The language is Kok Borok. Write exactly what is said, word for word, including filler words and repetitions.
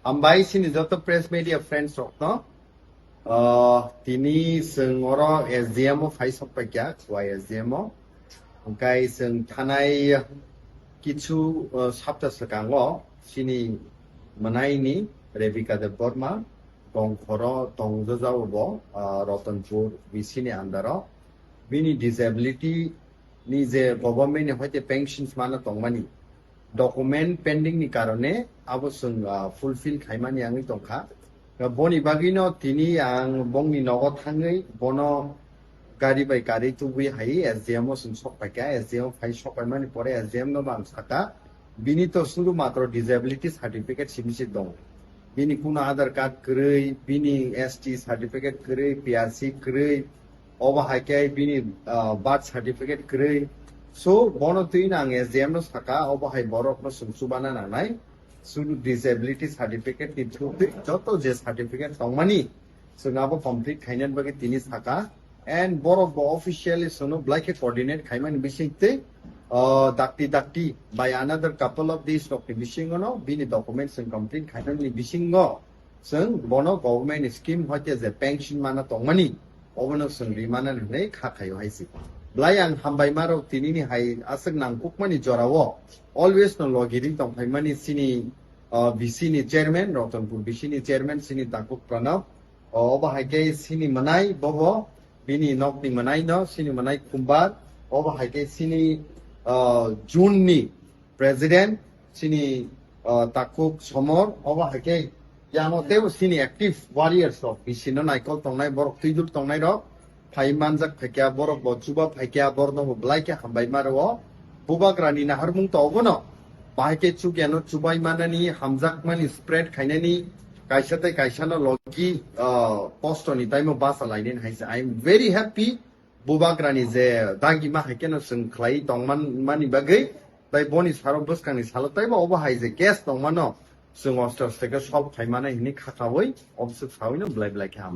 Hambai chini joto press media friends rokno. Ah, tini chwng oro S D M o phai sok paikha, Khowai S D M o. Hwnkhe chwng thanai kichu, ah, sapta swkango chini mwnaini Rebecca Debbarma tongkhoro tongjajao bo, ah, Ratanpur V C ni under o. Bini disability ni je government ni hoite pensions mana tongmani, document pending ni karone abo chwng, ah, fulfill khaimani wngwi tongkha. Boni bagwino tini ang bongni nogo thangwi bono gari bai gari tubui hai S D M o chwng sok paikha. S D M o phai sok paimani pore S D M no bo ang saka, bini to suru matro disability certificate simi se dong. Bini kuno Aadhaar card kwrwi, bini S T certificate kwrwi, P R C kwrwi, obo hai khe bini, ah, birth certificate kwrwi. So, bono twi ang S D M no saka, obo hai borok no chwng chubana nangnai. Suru disability certificate ni through twi joto je certificate tongmani, chwng abo complete khainani bagwi tini saka. And borok bo officially chwngno belai khe coordinate khaimani bising twi, ah, dakti dakti by another couple of days rokni bisingono bini documents chwng complete khainani bisingo chwng bono government scheme hoite je pension mana tongmani, obono chwng rimana hinwi kha khaio hai se. Belai ang hambai ma rok tinini hai aswk nangkukmani jorao always no logi ring tong phaimani chini, ah, V C ni chairman, Ratanpur V C ni chairman chini Takhuk Pranab, obo hai khe chini mwnai bobo, bini nokni mwnai no, chini mwnai Khumbar, obo hai khe chini, ah, June ni president, chini, ah, Takhuk Somor, obo hai khe yango teibo chini active warriors rok, V C no naikol tongnai borok, twidul tongnai rok, phai manjak phaikha, borok bo chuba phaikha, borok no bo belai khe hambai ma rwo. Bubagrani naharmung to obono, bahai khe chukyano chubai manani, hamjakmani spread khainani, kaisa tei kaisa no logi, ah, kosto ni taimo basa lainani hai se. I am very happy, Bubagrani je dagi ma hai khe no chwng khlai tongman mani bagwi, tai boni saro bwskangni salo taibo obo hai je case tongmano chwng osto osto khe solve khai mano hinwi kha khaui obswk saui no belai belai khe ham.